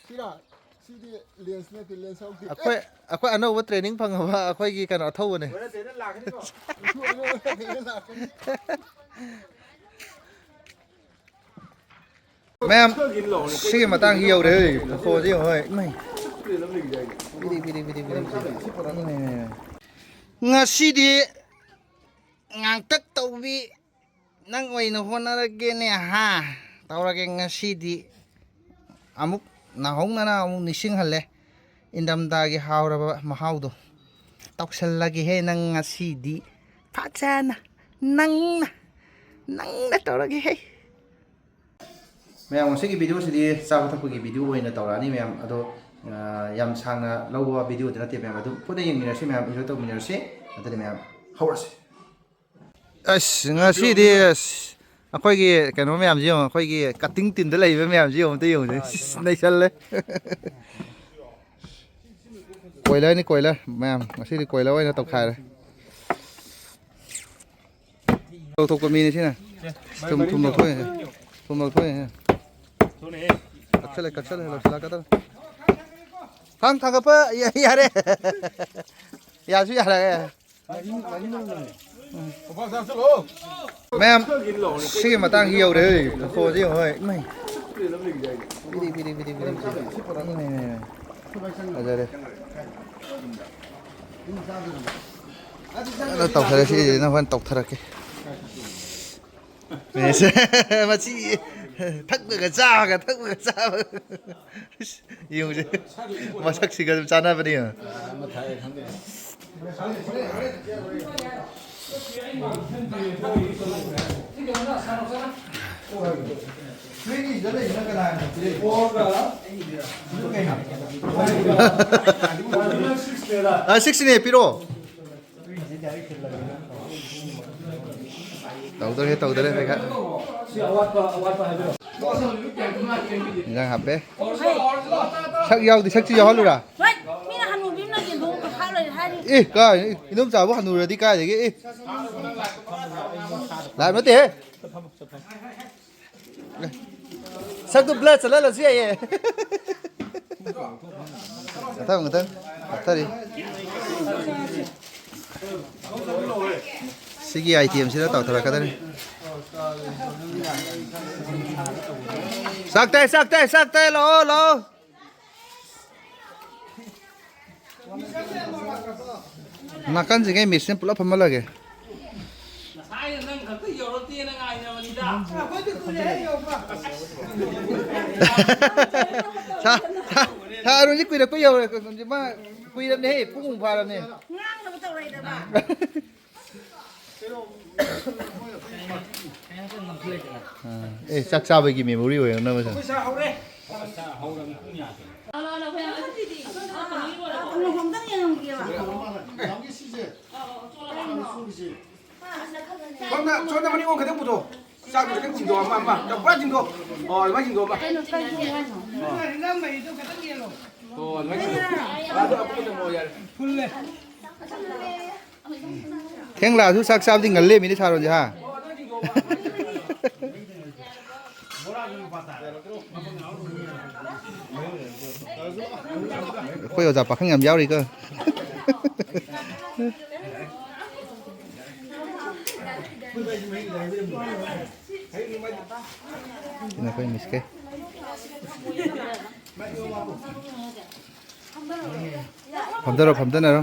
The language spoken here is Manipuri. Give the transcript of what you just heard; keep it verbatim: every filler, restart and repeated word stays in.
ꯁꯤꯔꯥ? ꯁꯤꯗꯤ ꯂꯦꯟꯁ ꯅꯠꯇꯦ, ꯂꯦꯟꯁ ꯌꯥꯎꯗꯦ꯫ ꯑꯩꯈꯣꯏ, ꯑꯩꯈꯣꯏ ꯑꯅꯧꯕ training ꯐꯪꯉꯕ ꯑꯩꯈꯣꯏꯒꯤ ꯀꯩꯅꯣ ꯑꯊꯧꯕꯅꯦ꯫ ꯂꯣꯏꯔ ꯇꯦꯅ ꯂꯥꯛꯀꯅꯤꯀꯣ꯫ ꯑꯩꯁꯨ ꯑꯅꯧꯕ training ꯂꯥꯛꯀꯅꯤ꯫ ꯃꯌꯥꯝ, ꯁꯤꯒꯤ ꯃꯇꯥꯡꯁꯤ ꯌꯧꯔꯦ꯫ ꯐꯣꯟꯁꯦ ꯌꯦꯡꯉꯣ ꯍꯣꯏ꯫ ꯏꯃꯥꯏ꯫ ꯄꯤꯗꯤ, ꯄꯤꯗꯤ, ꯄꯤꯗꯤ, ꯄꯤꯗꯤ, ꯄꯤꯗꯤ꯫ ꯏꯃꯥꯏ, ꯏꯃꯥꯏ, ꯏꯃꯥꯏ꯫ ꯉꯁꯤꯗꯤ ꯉꯥꯡꯇꯛ ꯇꯧꯕꯤ ꯅꯪ ꯑꯣꯏꯅ ꯍꯣꯠꯅꯔꯒꯦꯅꯦ ꯍꯥ꯫ ꯇꯧꯔꯒꯦ ꯉꯁꯤꯗꯤ꯫ ꯑꯃꯨꯛ ꯅꯧꯍꯧꯅꯅ ꯑꯃꯨꯛ ꯅꯤꯡꯁꯤꯡꯍꯜꯂꯦ ꯏꯪꯊꯝꯊꯥꯒꯤ ꯍꯥꯎꯔꯕ ꯃꯍꯥꯎꯗꯣ꯫ ꯇꯧꯁꯜꯂꯒꯦꯍꯦ ꯅꯪ ꯉꯁꯤꯗꯤ ꯐꯖꯅ ꯅꯪꯅ, ꯅꯪꯅ ꯇꯧꯔꯒꯦꯍꯦ꯫ ꯃꯌꯥꯝ, ꯉꯁꯤꯒꯤ video ꯁꯤꯗꯤ ꯆꯥꯕ ꯊꯛꯄꯒꯤ video ꯑꯣꯏꯅ ꯇꯧꯔꯛꯑꯅꯤ ꯃꯌꯥꯝ꯫ ꯑꯗꯣ, ꯑ, ꯌꯥꯝ ꯁꯥꯡꯅ ꯂꯧꯕ video ꯗꯤ ꯅꯠꯇꯦ ꯃꯌꯥꯝ꯫ ꯑꯗꯨꯝ ꯄꯨꯟꯅ ꯌꯦꯡꯃꯤꯟꯅꯔꯁꯤ ꯃꯌꯥꯝ, enjoy ꯇꯧꯃꯤꯟꯅꯔꯁꯤ꯫ ꯑꯗꯨꯗꯤ ꯃꯌꯥꯝ, ꯍꯧꯔꯁꯤ꯫ ꯑꯁ, ꯉꯁꯤꯗꯤ ꯑꯁ, ꯑꯩꯈꯣꯏꯒꯤ ꯀꯩꯅꯣ ꯃꯌꯥꯝꯁꯤ ꯌꯦꯡꯉꯣ, ꯑꯩꯈꯣꯏꯒꯤ cutting team ꯗ ꯂꯩꯕ ꯃꯌꯥꯝꯁꯤ ꯌꯦꯡꯉꯣ, ꯑꯝꯇ ꯌꯦꯡꯉꯨꯅꯦ꯫ ꯁꯤꯁ, ꯅꯩꯁꯜꯂꯦ꯫ Coiler ꯅꯤ, coiler ꯃꯌꯥꯝ, ꯉꯁꯤꯗꯤ coiler ꯑꯣꯏꯅ ꯇꯧꯈꯥꯏꯔꯦ꯫ ꯂꯧꯊꯣꯛꯄ ꯃꯤꯅꯤ ꯁꯤꯅ꯫ ꯊꯨꯝ, ꯊꯨꯝ ꯂꯧꯊꯣꯛꯑꯦ꯫ ꯊꯨꯝ ꯂꯧꯊꯣꯛꯑꯦ꯫ ꯀꯛꯁꯜꯂꯦ, ꯀꯛꯁꯜꯂꯦ, ꯂꯣꯏꯁꯤꯜꯂꯛꯀꯗꯧꯔꯦ꯫ ꯊꯥꯡ ꯊꯥꯡꯒꯠꯄ ꯌꯥ-, ꯌꯥꯔꯦ꯫ ꯌꯥꯁꯨ ꯌꯥꯔꯦ꯫ ꯃꯌꯥꯝ, ꯁꯤꯒꯤ ꯃꯇꯥꯡꯁꯤ ꯌꯧꯔꯦ꯫ ꯐꯣꯟꯁꯦ ꯌꯦꯡꯉꯣ ꯍꯣꯏ꯫ ꯏꯃꯥꯏ꯫ ꯄꯤꯗꯤ, ꯄꯤꯗꯤ, ꯄꯤꯗꯤ, ꯄꯤꯗꯤ, ꯄꯤꯗꯤ꯫ ꯏꯃꯥꯏ, ꯏꯃꯥꯏ, ꯏꯃꯥꯏ꯫ ꯐꯖꯔꯦ꯫ ꯐꯖꯅ ꯇꯧꯊꯔꯦ꯫ ꯁꯤꯁꯤꯅ ꯍꯣꯔꯦꯟ ꯇꯧꯊꯔꯛꯀꯦ꯫ ꯃꯦꯁꯦ꯫ ꯃꯁꯤ ꯊꯛꯂꯒ ꯆꯥꯕꯒ ꯊꯛꯂꯒ ꯆꯥꯕꯒ꯫ ꯌꯦꯡꯉꯨꯁꯦ꯫ ꯃꯁꯛꯁꯤꯒ ꯑꯗꯨꯝ ꯆꯥꯟꯅꯕꯅꯤ ꯌꯦꯡꯉꯣ꯫ ꯑ, six ꯅꯦ, ꯄꯤꯔꯛꯑꯣ꯫ ꯇꯧꯗꯔꯦ, ꯇꯧꯗꯔꯦ, ꯄꯩꯈꯥ꯫ ꯏꯟꯖꯥꯡ ꯍꯥꯞꯄꯦ꯫ ꯁꯛ ꯌꯥꯎꯗꯦ, ꯁꯛꯁꯤ ꯌꯥꯎꯍꯜꯂꯨꯔꯥ? ꯍꯣꯏ, ꯃꯤꯅ ꯍꯅꯨꯕꯤ ꯑꯃꯅ ꯌꯦꯟꯊꯣꯛ ꯍꯥꯞ ꯂꯩꯔꯦ ꯍꯥꯏꯔꯤ꯫ ꯑꯦ, ꯀꯥꯏ, ꯏꯅꯣꯝꯆꯥꯕꯨ ꯍꯅꯨꯔꯗꯤ ꯀꯥꯏꯗꯒꯤ? ꯑꯦ꯫ Live ꯅꯠꯇꯦꯍꯦ꯫ ꯁꯛꯇꯨ blur ꯆꯠꯍꯜꯂꯁꯨ ꯌꯥꯏꯌꯦ꯫ ꯃꯊꯪ, ꯃꯊꯪ꯫ ꯇꯥꯛꯊꯔꯤ꯫ ꯁꯤꯒꯤ item ꯁꯤꯗ ꯇꯧꯊꯔꯛꯀꯗꯧꯔꯤ꯫ ꯆꯥꯛ ꯇꯥꯏ, ꯆꯥꯛ ꯇꯥꯏ, ꯆꯥꯛ ꯇꯥꯏ, ꯂꯥꯛꯑꯣ, ꯂꯥꯛꯑꯣ꯫ ꯅꯥꯀꯟꯁꯤꯒꯩ ꯃꯤꯁꯁꯤꯅ ꯄꯨꯂꯞ ꯐꯝꯍꯜꯂꯒꯦ꯫ ꯉꯁꯥꯏꯅ ꯅꯪ ꯈꯛꯇ ꯌꯧꯔꯛꯇꯦꯅ ꯉꯥꯏꯅꯕꯅꯤꯗ꯫ ꯁꯥ-, ꯁꯥ-, ꯁꯥꯔ ꯑꯔꯨꯟꯁꯤ ꯀꯨꯏꯔꯛꯄ ꯌꯧꯔꯦ꯫ ꯃꯥ ꯀꯨꯏꯔꯕꯅꯦꯍꯦ, ꯄꯨꯡꯃꯨꯛ ꯐꯥꯔꯕꯅꯦ꯫ ꯉꯥꯡꯅꯕ ꯇꯧꯔꯛꯏꯗꯕ꯫ ꯑꯥ, ꯑꯦ, ꯆꯥꯛ ꯆꯥꯕꯒꯤ memory ꯑꯣꯏꯔꯛꯅꯕ ꯁꯨꯝ꯫ ꯑꯩꯈꯣꯏ ꯆꯥ ꯍꯧꯔꯦ꯫ ꯂꯨꯍꯣꯡꯗꯪ ꯌꯦꯡꯉꯝꯒꯦꯕ꯫ ꯁꯣꯝꯗ, ꯁꯣꯝꯗ ꯃꯅꯤꯡꯂꯣꯝ ꯈꯤꯇꯪ ꯄꯨꯊꯣꯛ꯫ ꯆꯥꯛꯇꯣ ꯈꯤꯇꯪ ꯆꯤꯡꯊꯣꯛ, ꯑꯃ, ꯑꯃ꯫ ꯄꯨꯔꯥ ꯆꯤꯡꯊꯣꯛ꯫ ꯑꯣ, ꯑꯗꯨꯃꯥꯏꯅ ꯆꯤꯡꯊꯣꯛ, ꯑꯃ꯫ ꯀꯩꯅꯣ, ꯀꯩꯅꯣ, ꯀꯩꯅꯣ ꯍꯥꯏꯅꯣ? ꯑꯣ꯫ ꯅꯪ ꯃꯔꯤꯗꯣ ꯈꯤꯇꯪ ꯌꯦꯜꯂꯣ꯫ ꯑꯣ, ꯑꯗꯨꯃꯥꯏꯅ ꯆꯤꯡꯊꯣꯛ꯫ ꯑꯗꯨ ꯑꯀꯨꯞꯄꯗ ꯑꯃꯨꯛ ꯌꯥꯔꯦ꯫ ꯐꯨꯜꯂꯦ꯫ ꯊꯦꯡꯂꯥꯁꯨ ꯆꯥꯛ ꯆꯥꯕꯗꯤ ꯉꯜꯂꯦ, ꯃꯤꯅꯤꯠ ꯊꯥꯔꯣꯟꯁꯦ, ꯍꯥ? ꯑꯩꯈꯣꯏ ꯑꯣꯖꯥ ꯄꯥꯈꯪ ꯌꯥꯝ ꯌꯥꯎꯔꯤꯀꯣ꯫ ꯁꯤꯅ ꯑꯩꯈꯣꯏ ꯃꯤꯁꯀꯤ꯫ ꯐꯝꯊꯔꯣ, ꯐꯝꯊꯅꯔꯣ꯫